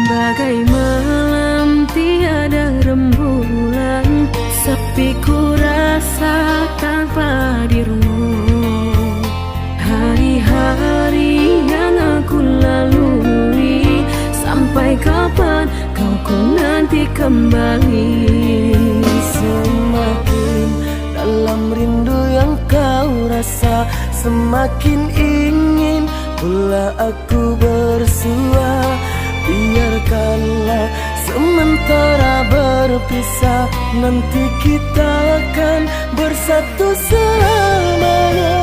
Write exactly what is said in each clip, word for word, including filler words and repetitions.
Bagai malam tiada rembulan, sepi ku rasa tanpa dirimu. Hari-hari yang aku lalui, sampai kapan kau ku nanti kembali? Semakin dalam rindu yang kau rasa, semakin ingin pula aku bersua. Biarkanlah sementara berpisah, nanti kita akan bersatu selamanya.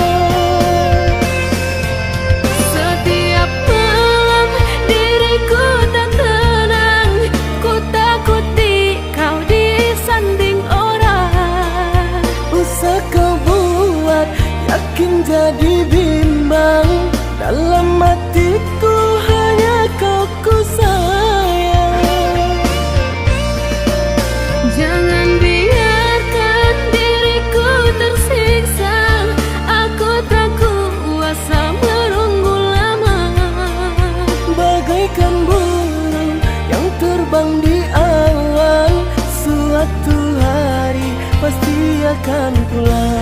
Setiap malam diriku tak tenang, ku takuti kau disanding orang. Usah kau buat yakin jadi bimbang, dalam hatiku hanya kau ku sayang. Jangan biarkan diriku tersiksa, aku tak kuasa menunggu lama. Bagaikan burung yang terbang di awan, suatu hari pasti akan pulang.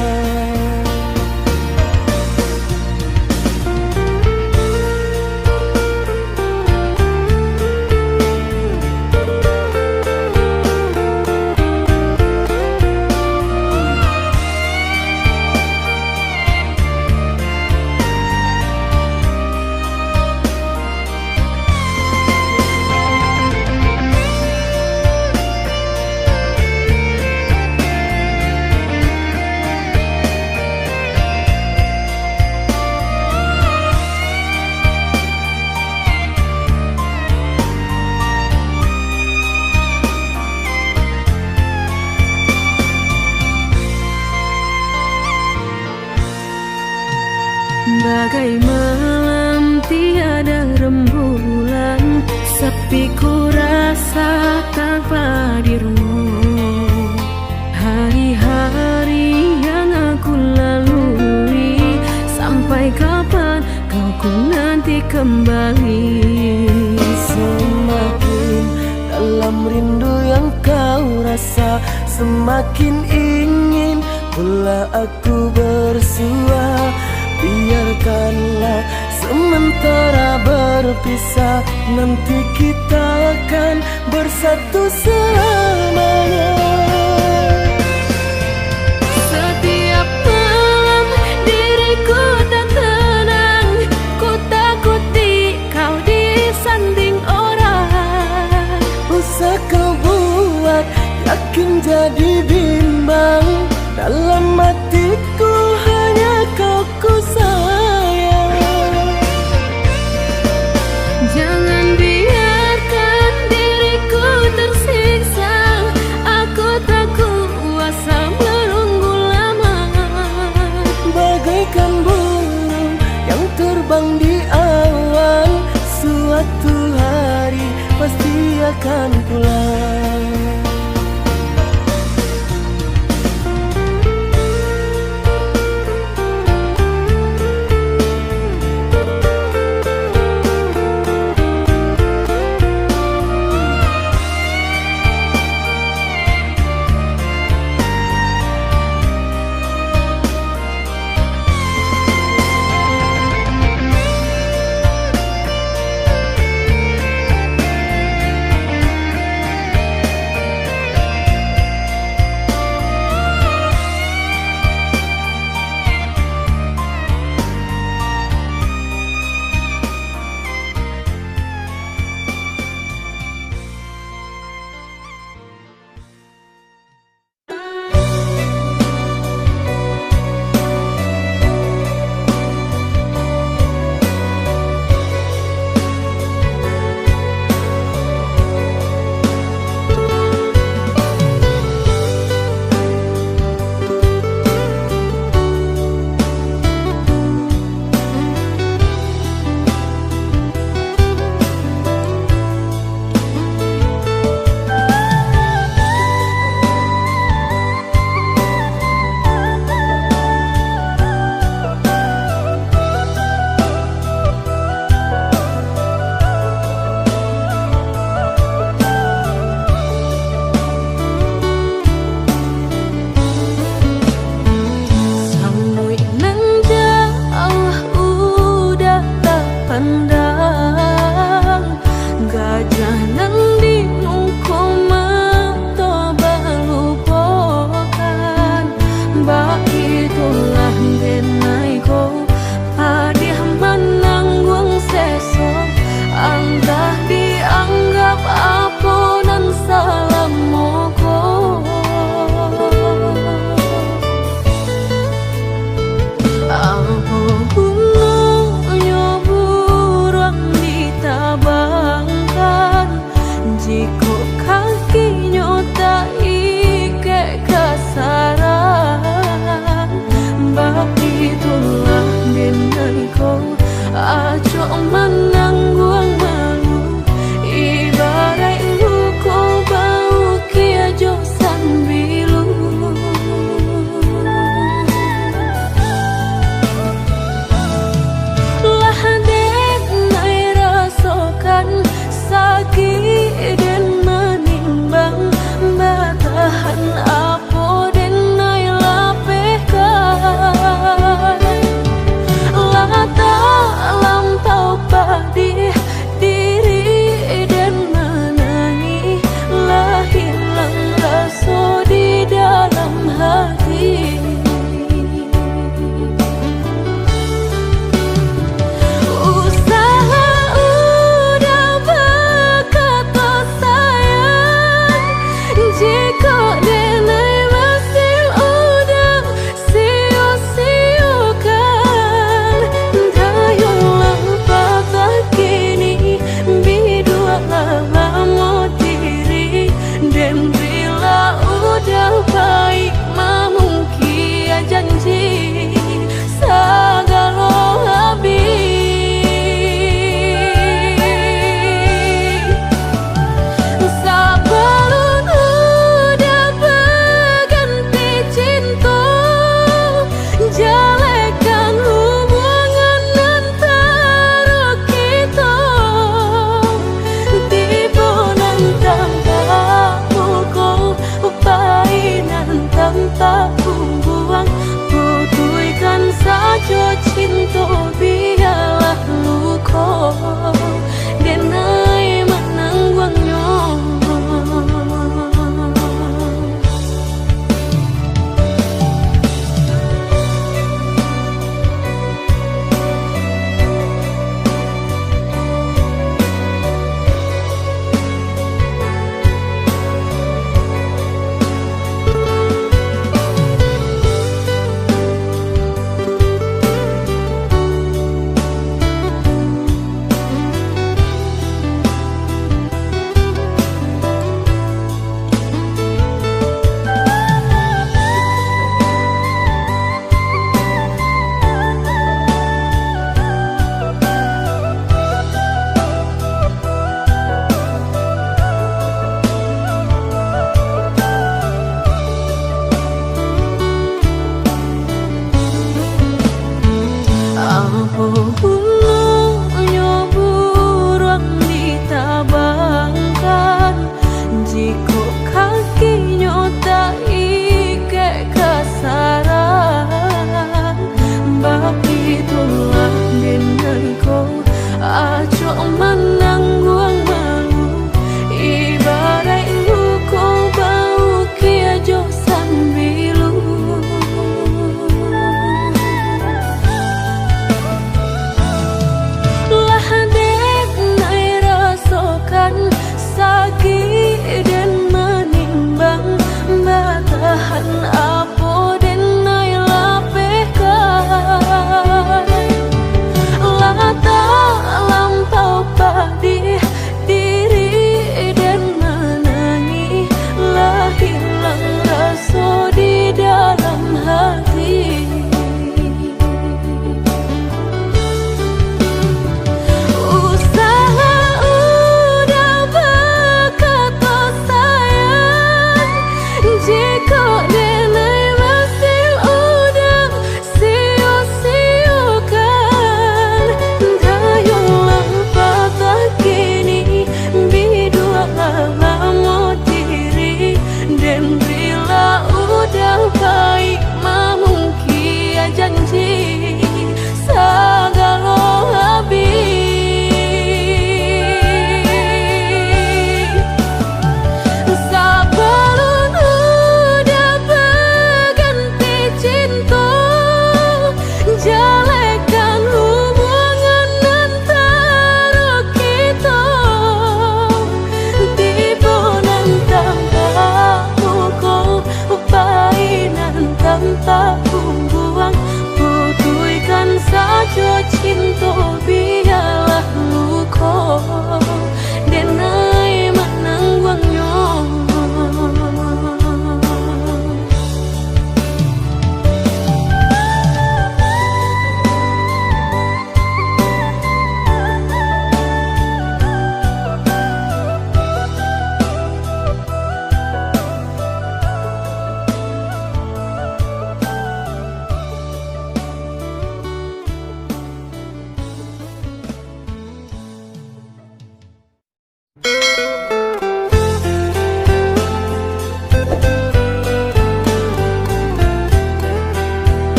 Bagai malam tiada rembulan, sepi ku rasa tanpa dirimu. Hari-hari yang aku lalui, sampai kapan kau ku nanti kembali? Semakin dalam rindu yang kau rasa, semakin ingin pula aku bersua. Biarkanlah sementara berpisah, nanti kita akan bersatu selamanya. Setiap malam diriku tak tenang, ku takuti kau disanding orang. Usah kau buat yakin jadi bimbang, dalam hatiku hanya kau ku sayang. Jangan biarkan diriku tersiksa, aku tak kuasa menunggu lama. Bagaikan burung yang terbang di awan, suatu hari pasti akan pulang. Oh, denai manangguangnyo.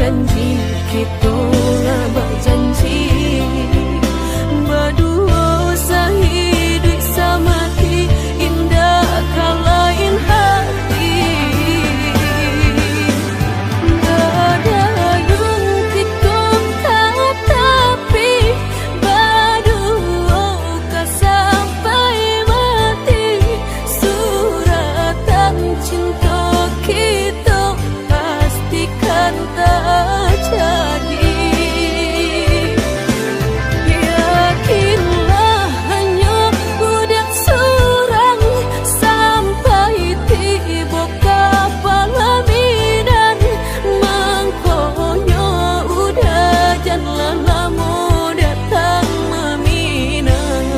Janji kito lah bajanji, baduo sahiduik samati, indak ka lain hati. Badayung kito ka tapi, baduo ka sampai mati. Suratan cinto kito pastikan tajadi. Yakinlah, hanyo udah surang, sampai tibo ka palaminan. Mangkonyo udah jan lah lamo datang maminang.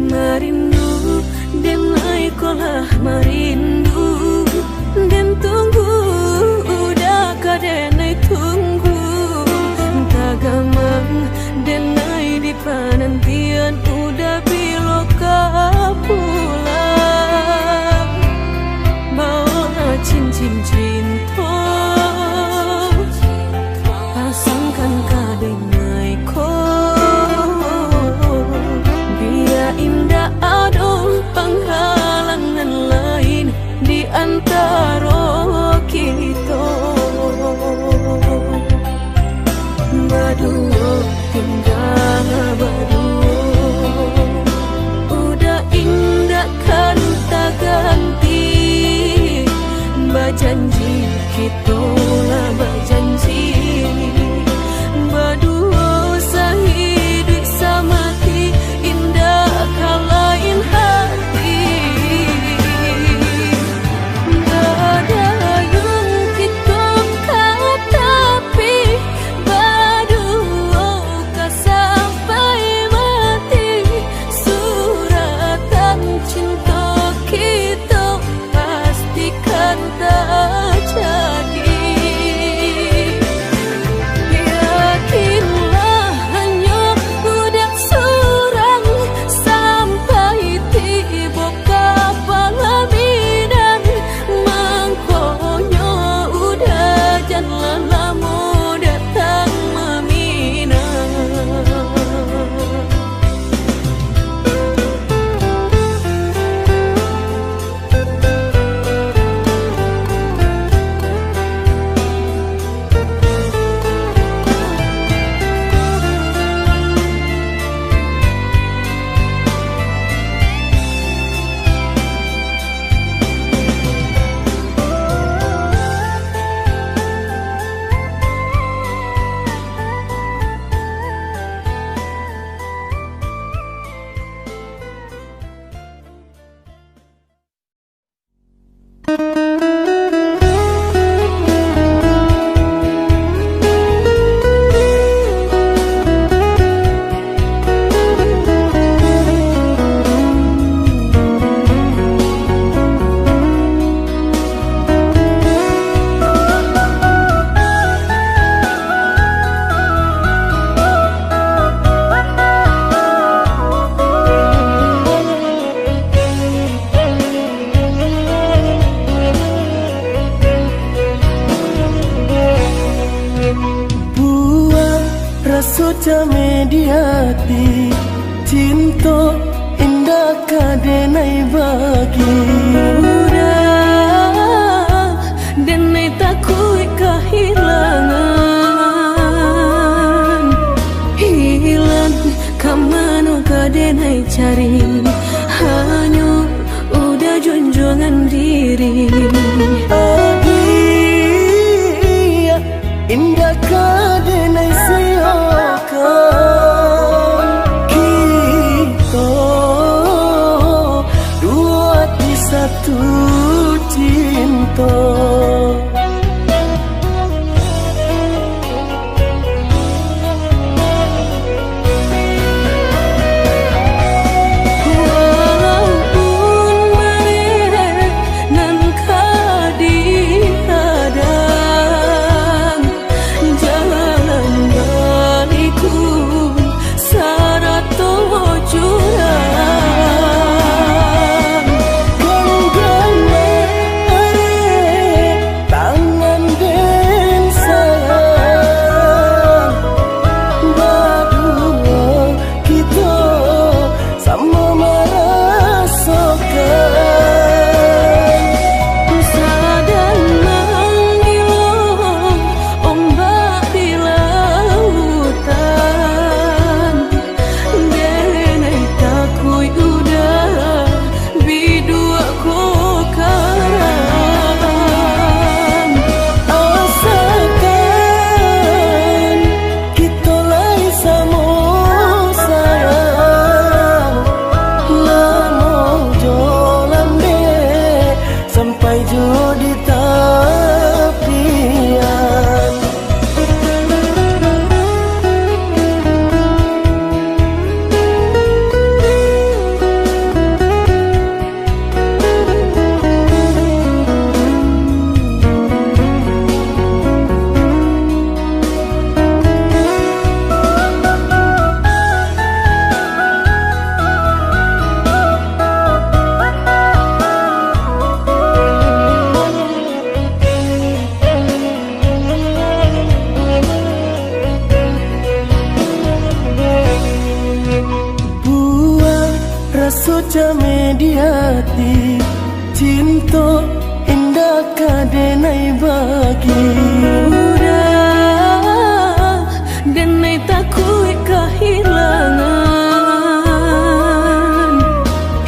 Marindu, denai ko lah marindu, den tunggu, udah ka denai tunggu. Tagamang denai di panantian, udah bilo ka pulang. Baolah cincin cinto, pasangkan ka denai ko, bia indak ado panghalangan lain di antaro kito. Baduo, tingga baduo, udah indak kan taganti. Bajanji, kito lah bajanji, baduo sahiduik samati, indak ka lain hati. Badayung kito ka tapi, baduo ka sampai mati. Suratan cinto kito pastikan tajadi. Yakinlah, hanyo udah surang, sampai tibo ka palaminan. Mangkonyo udah jan lah lamo datang maminang. Buah raso cameh di ati, cinto indak ka denai bagi. Udah, denai takuik kahilangan. Hilang ka mano ka denai cari, hanyo udah junjuangan diri. Adia, indak ka denai sio. Cameh di ati, cinto indak ka denai bagi. Udah, denai takuik kahilangan.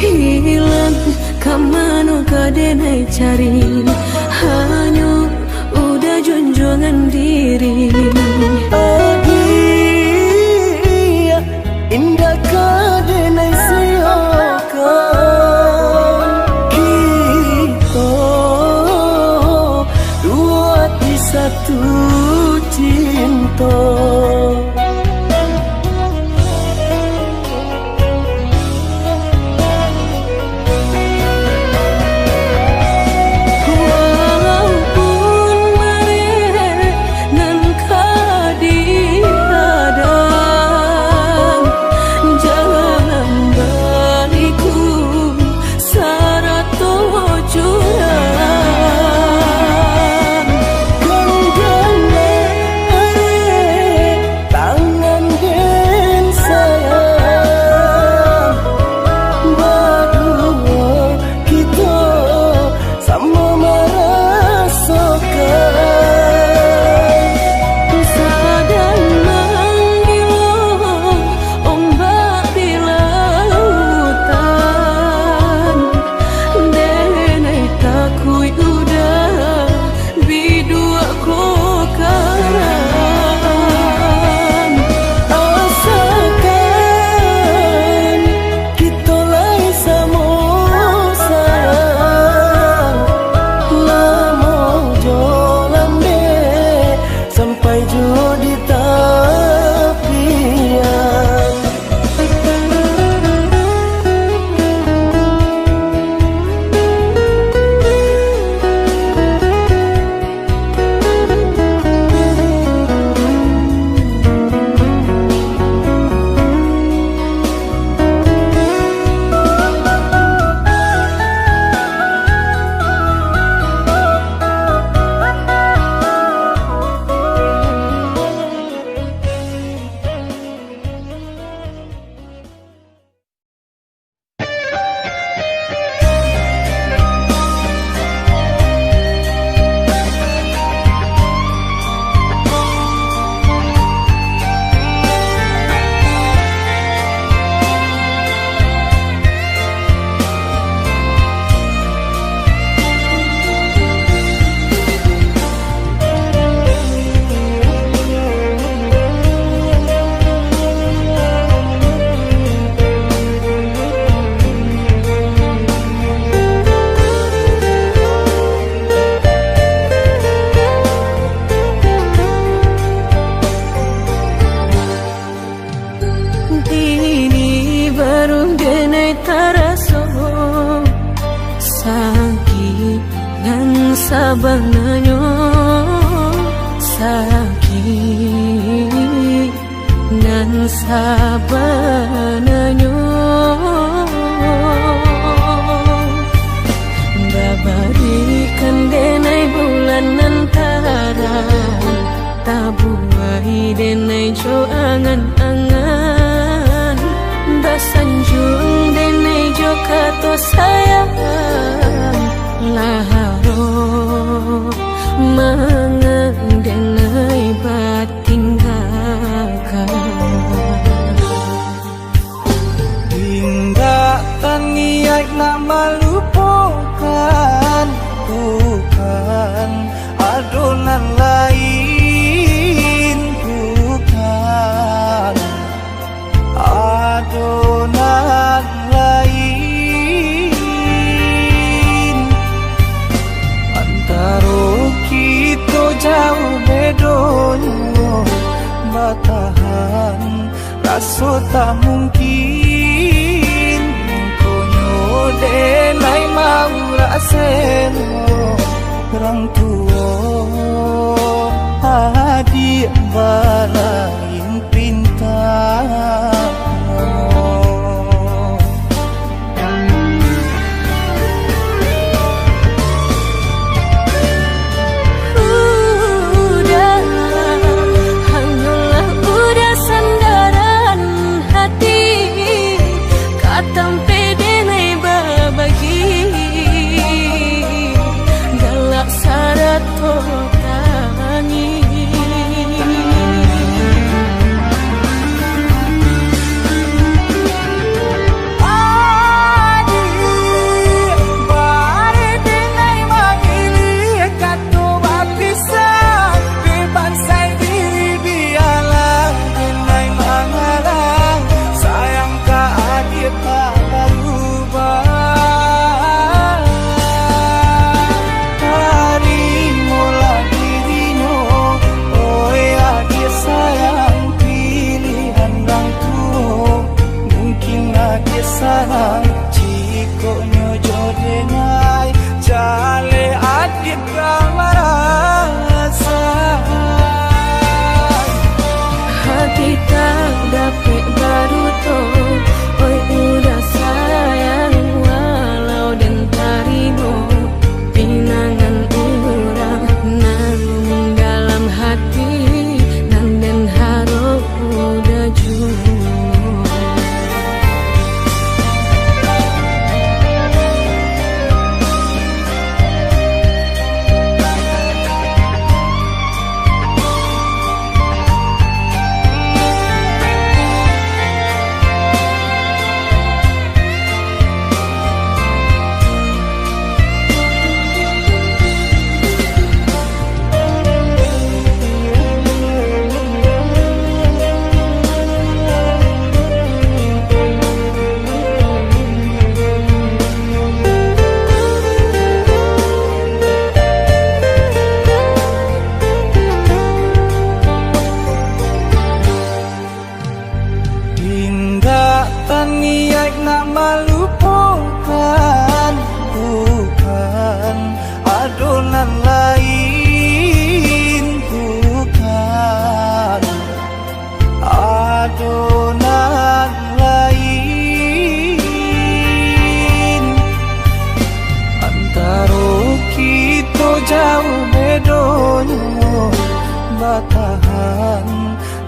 Hilang ka mano ka denai cari, hanyo Uda junjuangan diri. Adiak, indak ka denai siokan. Kito duo ati satu cinto. Walaupun barek nan ka dihadang, jalan baliku sarato jurang. Ganggang barek tangan den sayang, baduo kito samo marasokan. Sadang manggilo ombak di lautan, denai takuik udah biduak ko karam. Asakan kito lai samo sayang, lamo jo lambek sampai jo di tapian. Kini baru denai taraso sakik nan sabananyo, sakik nan sabananyo. Babarikan denai bulan nan tarang, tabuai denai jo angan-angan, basanjuang denai jo kato sayang, lah harok mangan denai batinggakan. Indak taniaik nak malupokan, bukan ado nan lain, bukan ado nan lain. Antaro kito jauah bedonyo, batahan raso tak mungkin, mangkonyo denai maurak seno, urang tuo adiak balain pinta. Udah, hanyolah udah sandaran hati, ka tampek den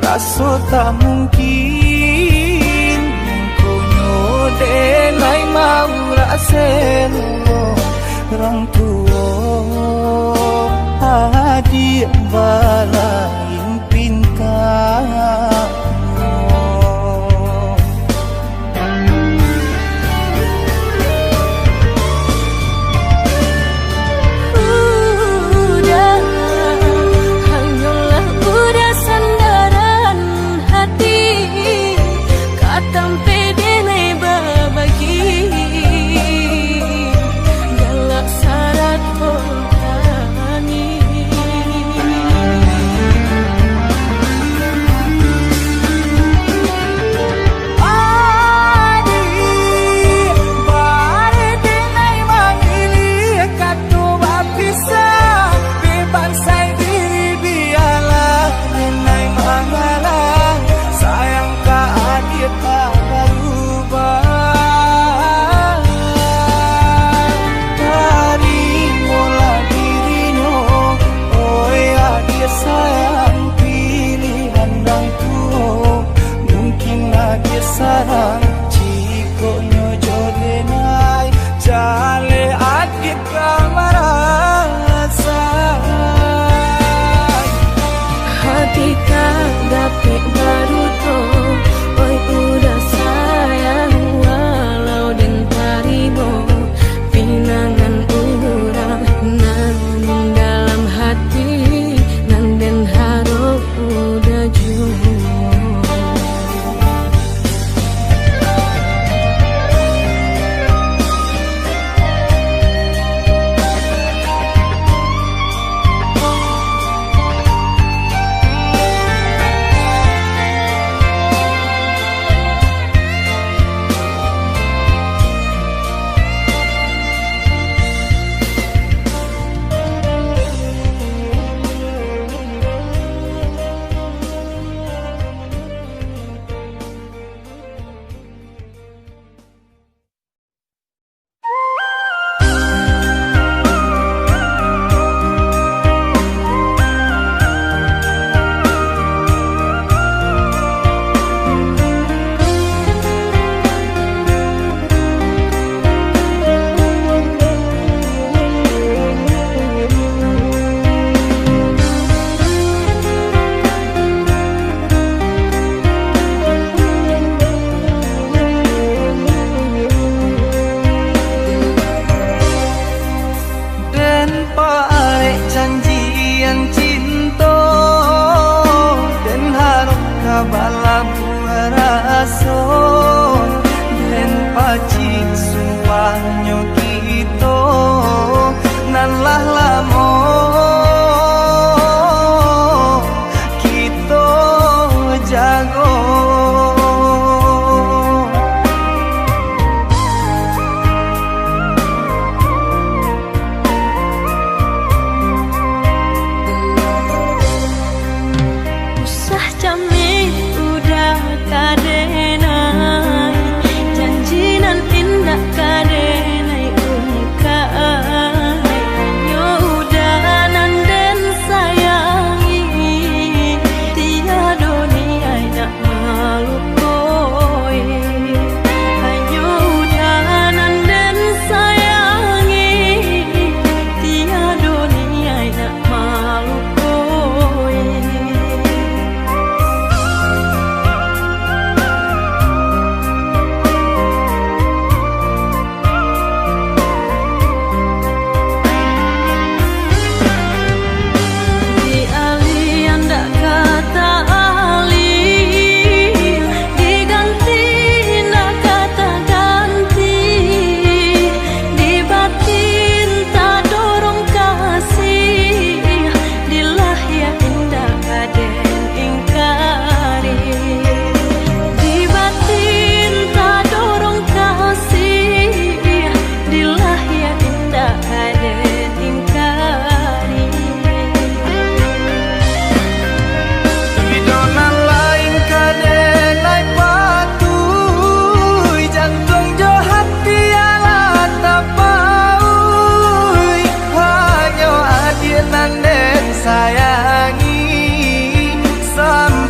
Raso tak mungkin, mangkonyo denai maurak selo, urang tuo adiak balain pintanyo. Udah, hanyolah udah sandaran hati, ka tampek denai babagi, galak sarato tangih.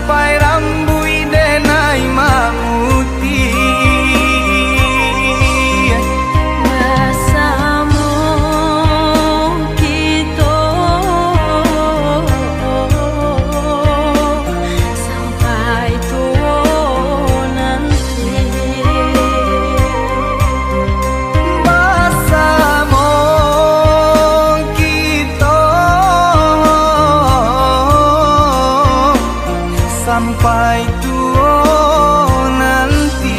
Sampai rambuik denai mamutiah. Basamo kito sampai tuo nanti. Basamo kito sampai tuo nanti.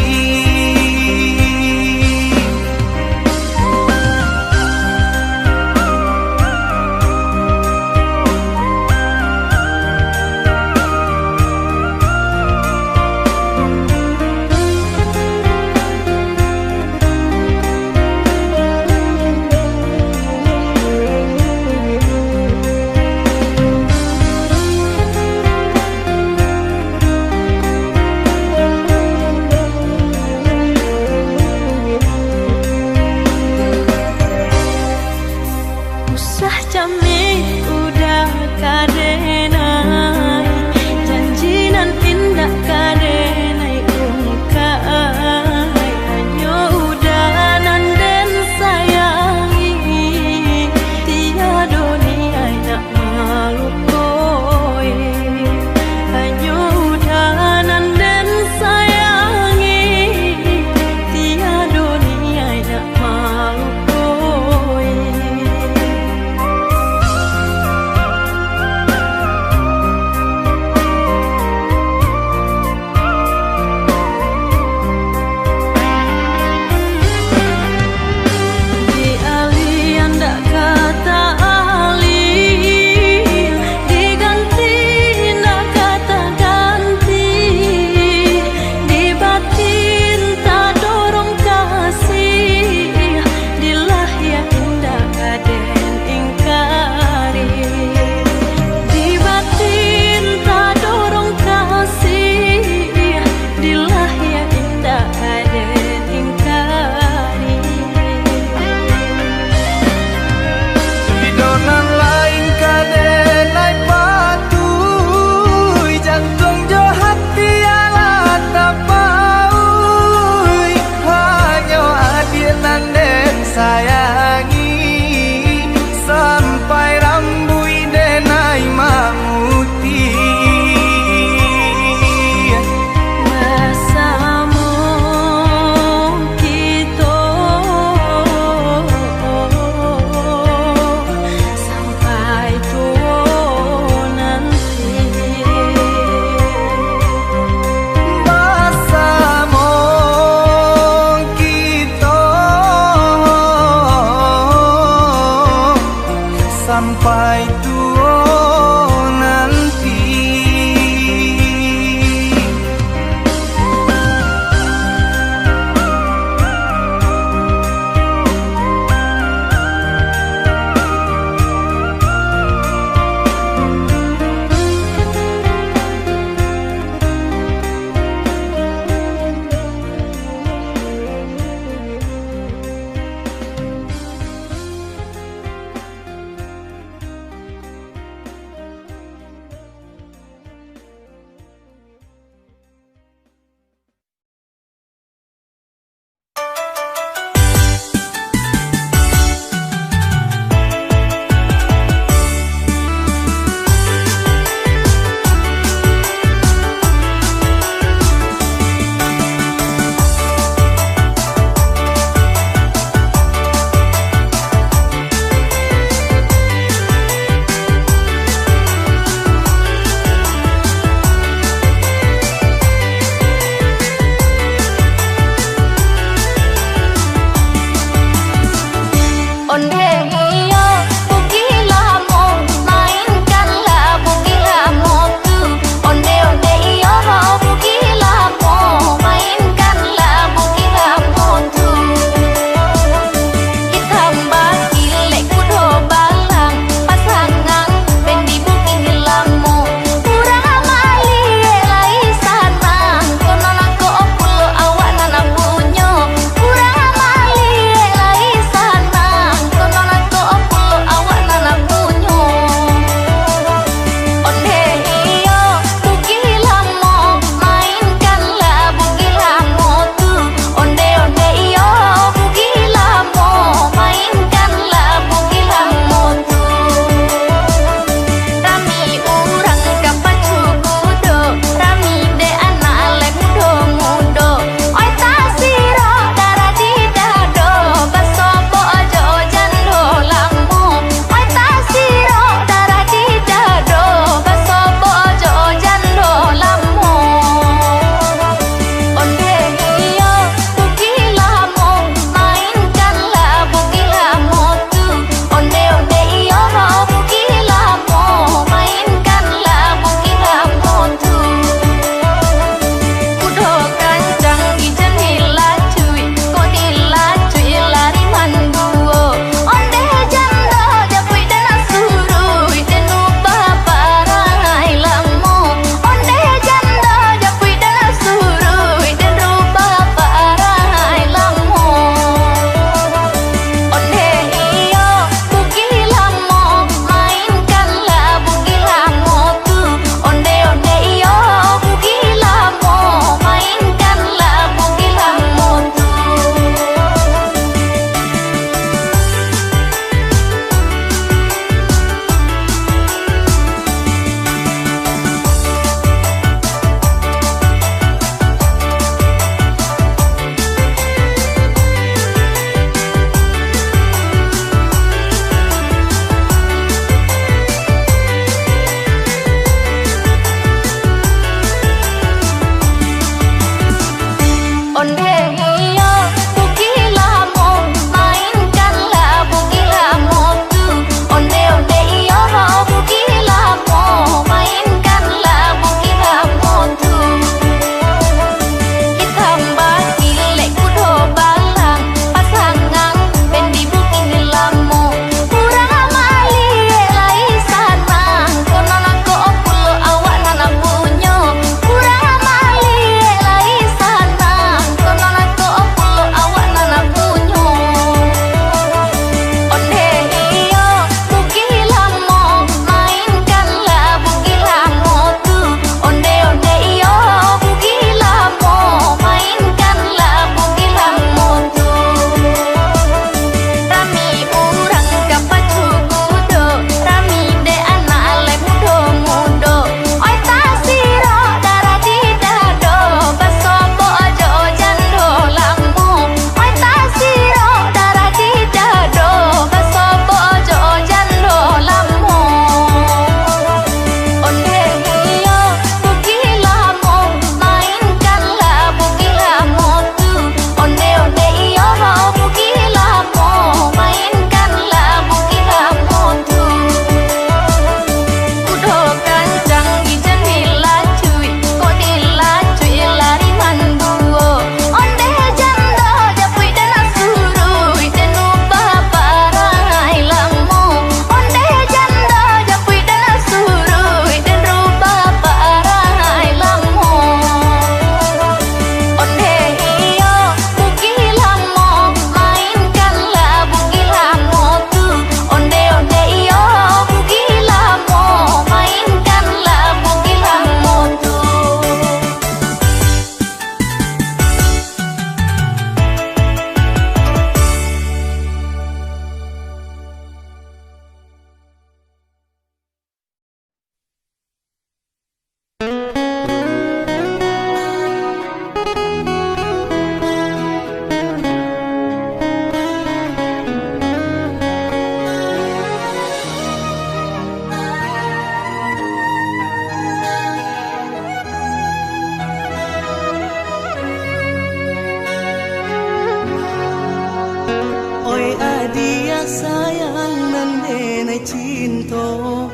Cinto,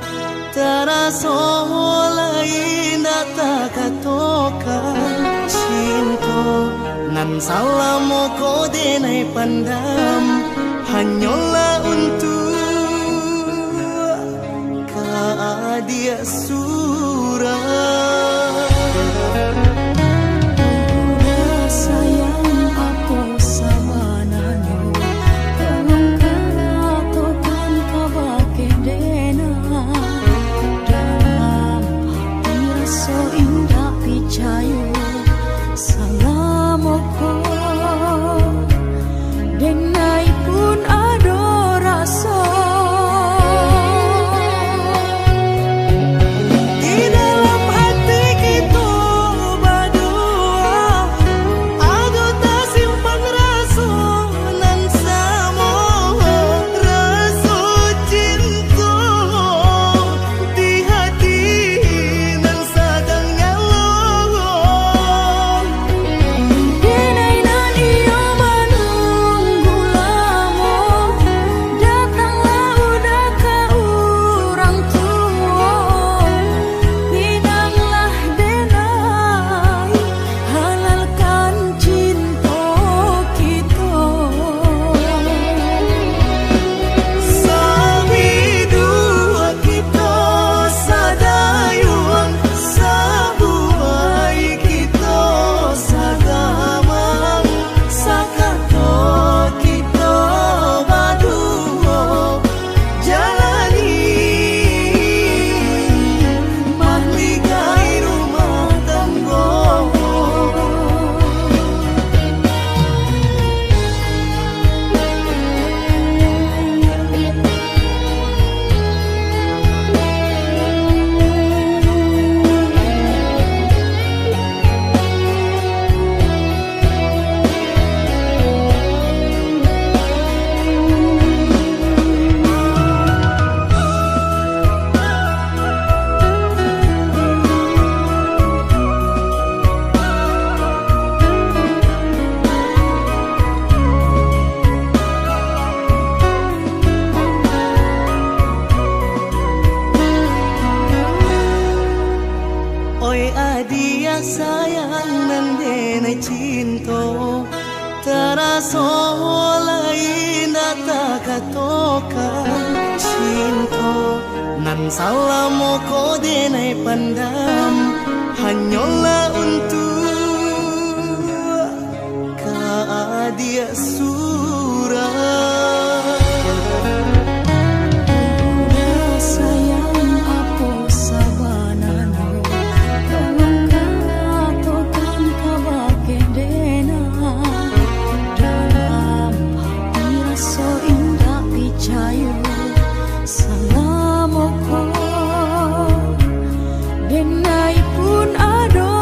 taraso lai indak takatokan. Cinto nan salamo ko denai pandam, hanyolah untuak ka adiak surang. Uda sayang, apo sabananyo? Tolong katokan kabake denai. Dalam ati raso indak picayo, salamo ko denai pun ado raso. Di dalam ati kito badua, ado tasimpan raso nan samo, raso cinto di hati nan sadang nyalo. Denai nan iyo manunggu lamo, datanglah uda ka urang tuo. Pinanglah denai, halalkan cinto kito. Sabiduo kito sadayuang, sabuai kito sagamang, sakato kito baduo jalani mahligai rumah tanggo. Oi adiak sayang nan denai cinto, taraso lai indak takatokan. Cinto nan salamo ko denai pandam, hanyolah untuak ka adiak surang. Uda sayang, apo sabananyo? Tolong katokan kabake denai. Dalam ati raso indak picayo, salamo ko denai pun ado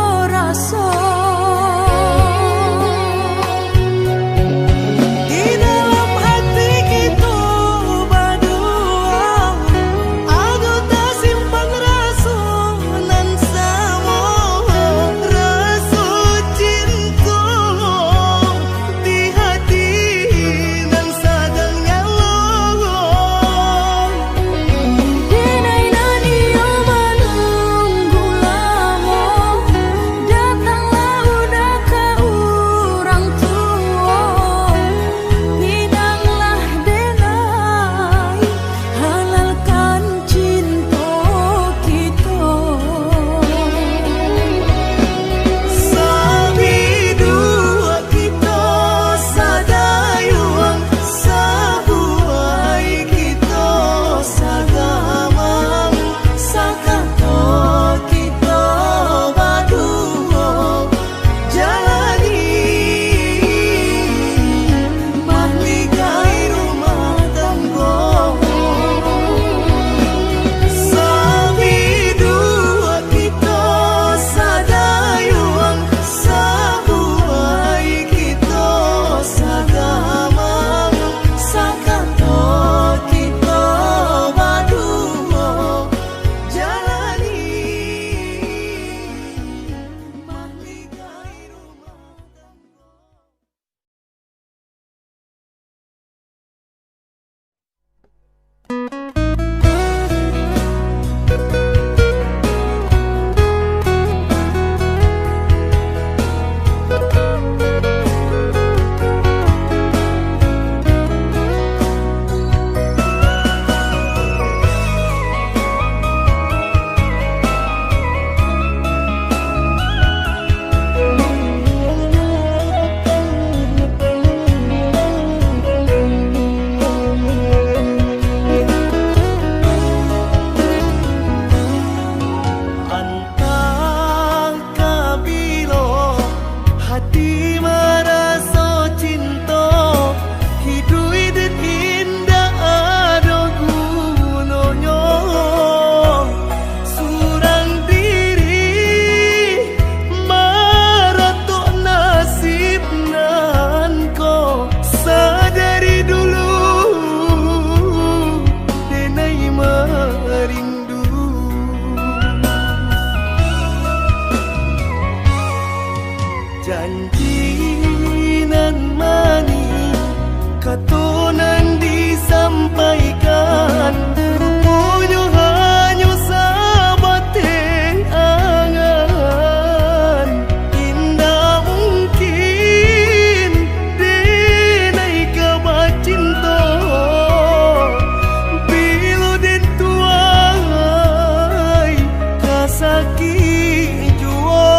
Janji nan manih, kato nan disampaikan, ruponyo hanyo sabateh angan. Indak mungkin denai ka bacinto, bilo den tuai ka sakik juo.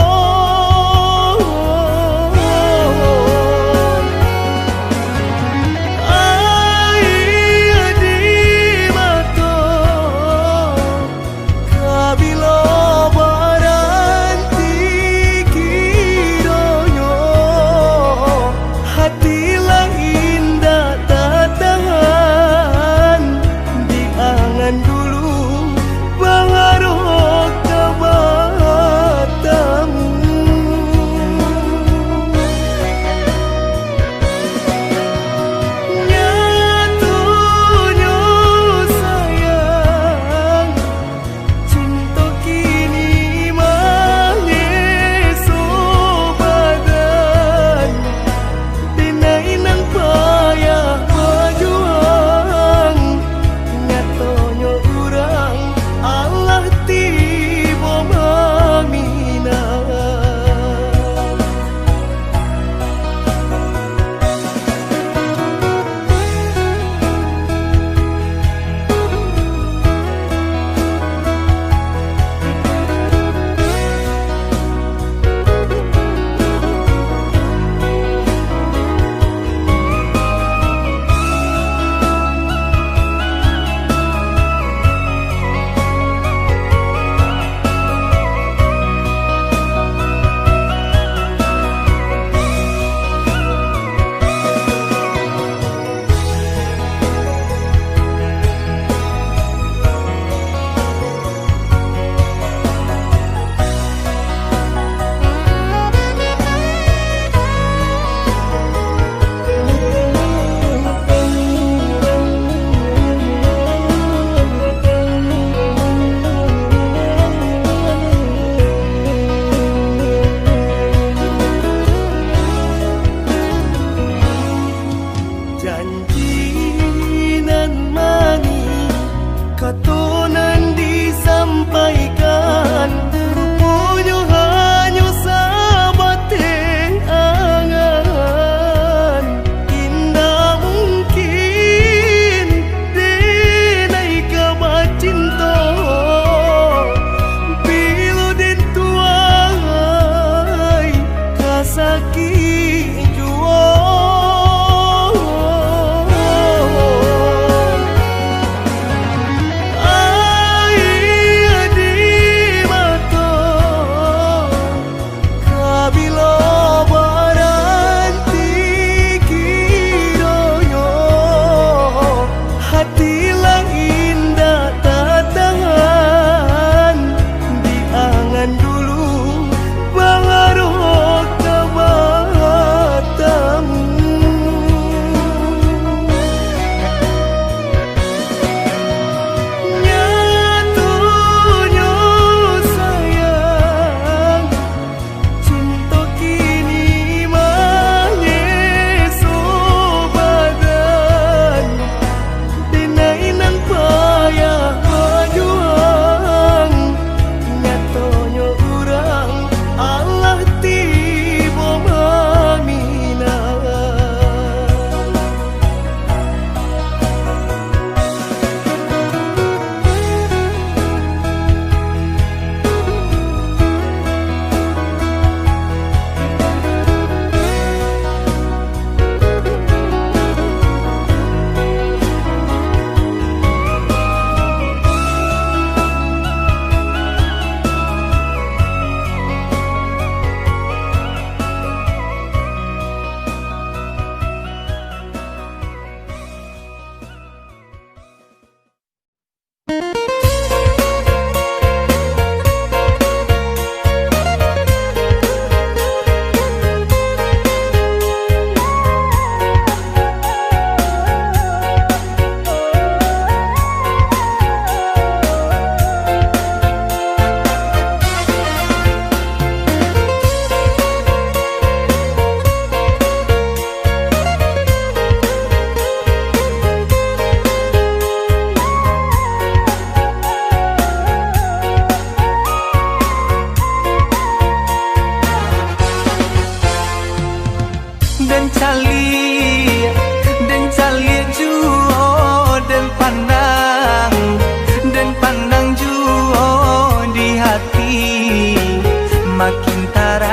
Ai, adi,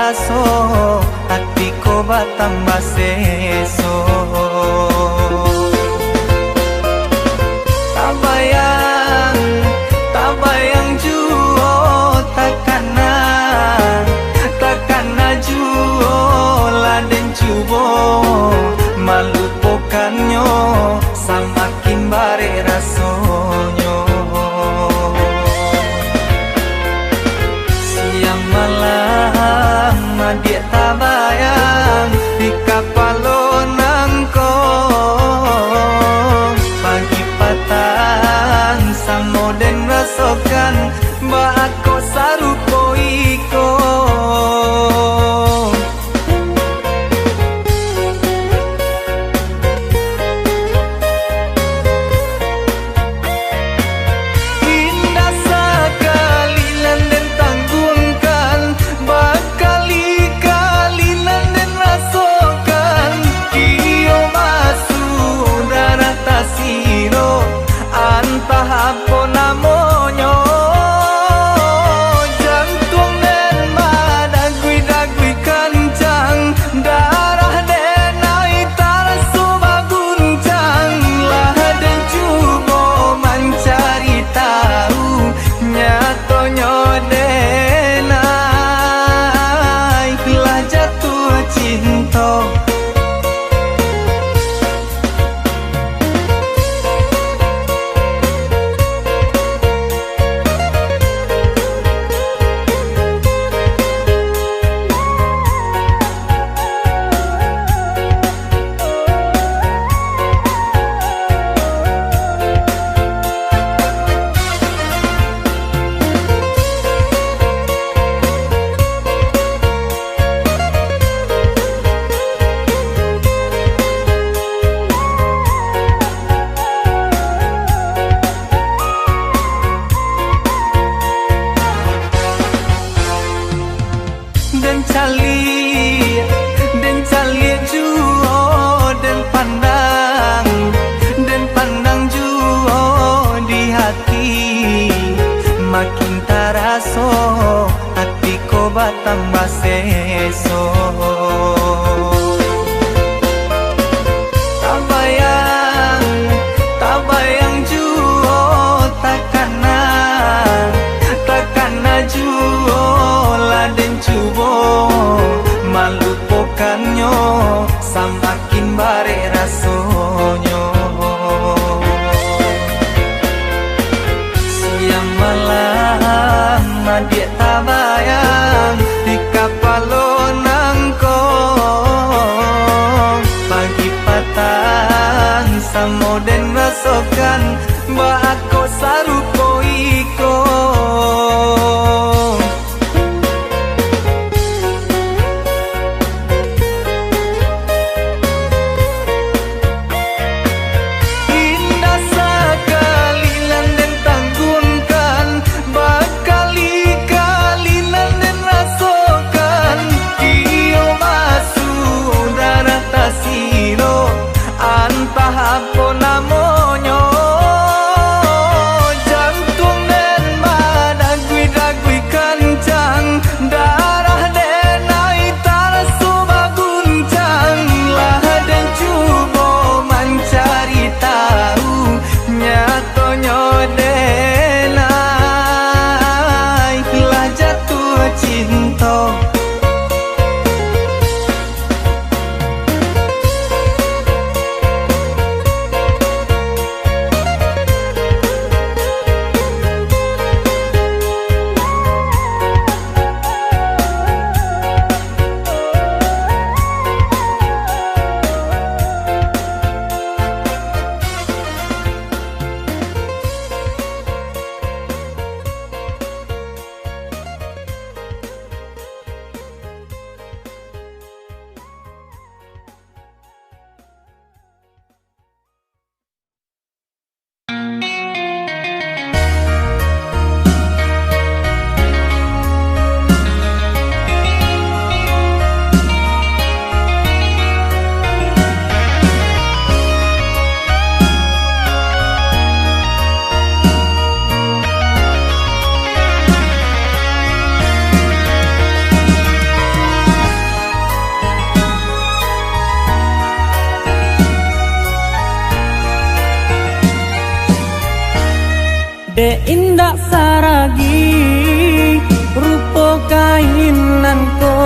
Raso ati ko batambah seso. Tabayang, tabayang juo, takana, takana juo, lah den cubo malupokannyo, samakin barek rasonyo. Siang malam adiak tabayang di kapalo nangko, pagi patang samo den rasokan, baa kok sarupo iko. Indak sakali nan den tangguangkan, bakali-kali nan den rasokan. Iyo masuak darah tasiro, antah apo namonyo. Jantuang den badagui-dagui kancang, darah den ai taraso baguncang. Lah den cubo mancari tau, nyatonyo den ai lah jatuah cinto. Den caliak, den caliak juo, den pandang, den pandang juo di hati, makin taraso ati ko batambah seso. Tabayang, tabayang juo, takana, takana juo, lah den cubo malupokannyo, samakin barek rasonyo. Siang malam adiak tabayang di kapalo nangko, Dek indak saragi rupo kain nan ko,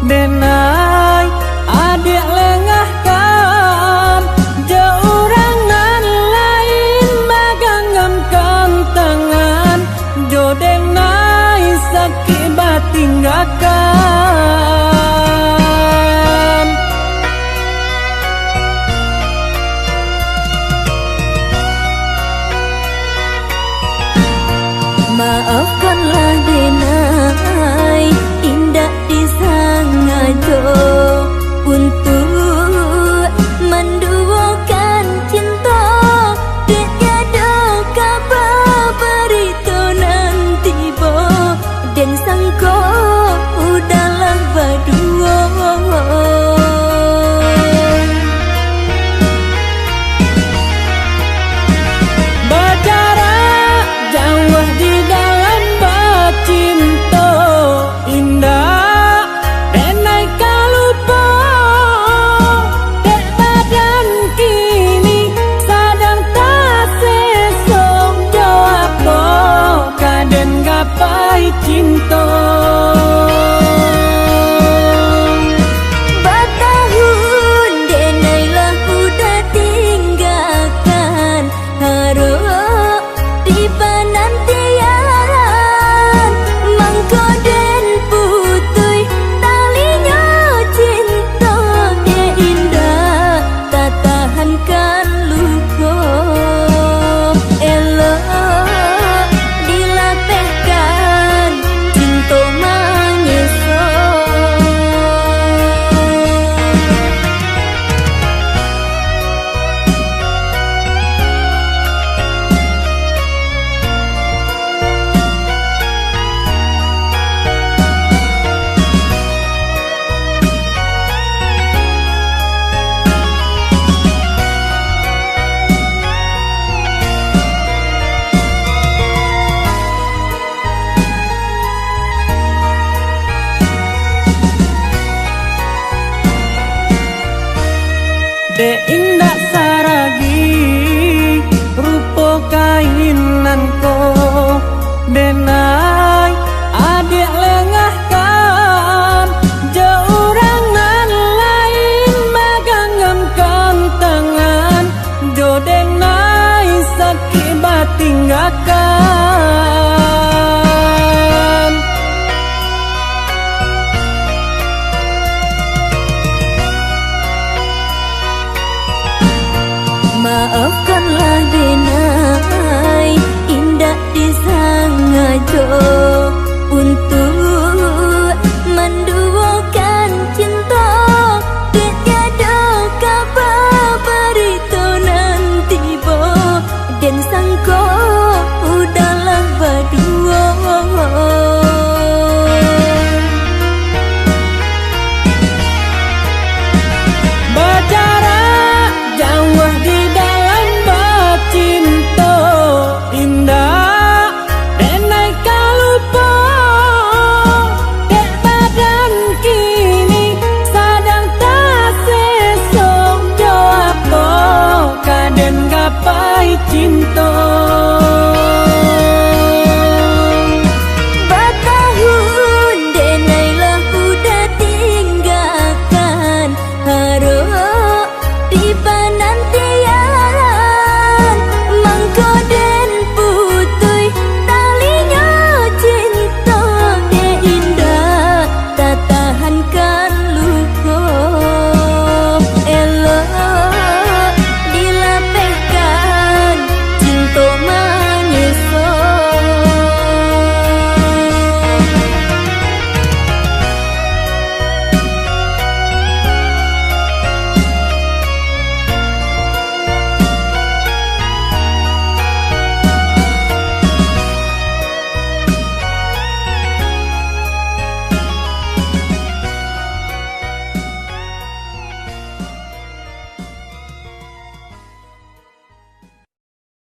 denai adiak lengahkan, jo urang nan lain baganggamkan tangan, jo denai sakik batinggakan.